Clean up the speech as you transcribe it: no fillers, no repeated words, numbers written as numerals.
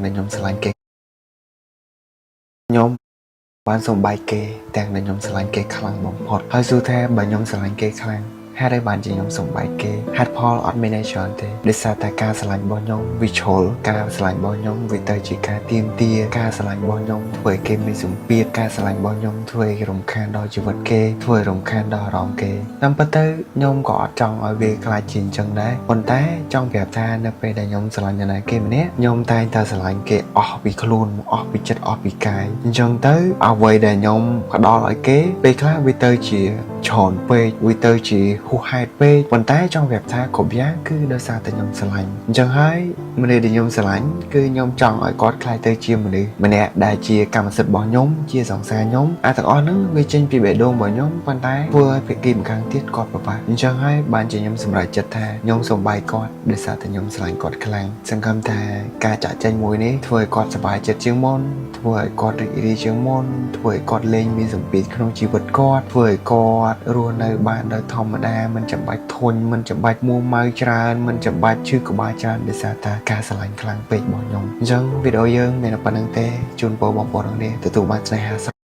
ដែលខ្ញុំស្រឡាញ់គេខ្ញុំបានសុំបែកគេទាំងដែលខ្ញុំស្រឡាញ់គេខ្លាំងបំផុតហើយសួរថាបើខ្ញុំស្រឡាញ់គេខ្លាំងហេតុអីបានជាខ្ញុំសុំបែកគេហេតុផលអត់មានអីច្រើនទេដោយសារតែការស្រឡាញ់របស់ខ្ញុំវាជ្រុលការស្រឡាញ់របស់ខ្ញុំវាទៅជាការទាមទារការស្រឡាញ់របស់ខ្ញុំធ្វើឲ្យគេមានសម្ពាធការស្រឡាញ់របស់ខ្ញុំធ្វើឲ្យរំខានដល់ជីវិតគេធ្វើឲ្យរំខានដល់អារម្មណ៍គេតាមពិតទៅខ្ញុំក៏អត់ចង់ឲ្យវាក្លាយជាអញ្ចឹងដែរប៉ុន្តែចង់ប្រាប់ថានៅពេលដែលខ្ញុំស្រឡាញ់នរណាគេម្នាក់ខ្ញុំតែងតែស្រឡាញ់គេអស់ពីខ្លួនអស់ពីចិត្តអស់ពីកាយអញ្ចឹងទៅអ្វីដែលខ្ញុំផ្ដល់ឲ្យគេពេលខ្លះវាទៅជាច្រើនពេកវាទៅជាហួសហេតុពេកប៉ុន្តែចង់ប្រាប់ថាគ្រប់យ៉ាងគឺដោយសារតែខ្ញុំស្រឡាញ់អញ្ចឹងហើយមនុស្សដែលខ្ញុំស្រឡាញ់គឺខ្ញុំចង់ឲ្យគាត់ក្លាយទៅជាមនុស្សម្នាក់ដែលជាកម្មសិទ្ធិរបស់ខ្ញុំជាសង្សារខ្ញុំអាទាំងអស់ហ្នឹងវាចេញពីបេះដូងរបស់ខ្ញុំប៉ុន្តែធ្វើឲ្យភាគីម្ខាងទៀតគាត់ពិបាកអញ្ចឹងហើយបានជាខ្ញុំសម្រេចចិត្តថាខ្ញុំសូមបែកគាត់ដោយសារតែខ្ញុំស្រឡាញ់គាត់ខ្លាំងសង្ឃឹមថាការចាក់ចែងមួយនេះធ្វើឲ្យគាត់សប្បាយចិត្តជាងមុនធ្វើឲ្យគាត់រីករាយជាងមុនធ្វើឲ្យគាត់លែងមានសម្ពាធក្នុងជីវិតគាត់ធ្វើឲ្យគាត់រស់នៅបានដោយធម្មតាមិនចាំបាច់ធុញមិនចាំបាច់មួម៉ៅច្រើនមិនចាំបាច់ឈឺក្បាលច្រើនដោយសារតែការស្រឡាញ់ខ្លាំងពេករបស់ខ្ញុំអញ្ចឹងវីដេអូយើងមានតែប៉ុណ្ណឹងទេជូនពរបងប្អូនទាំងនេះទទួលបានស្នេហា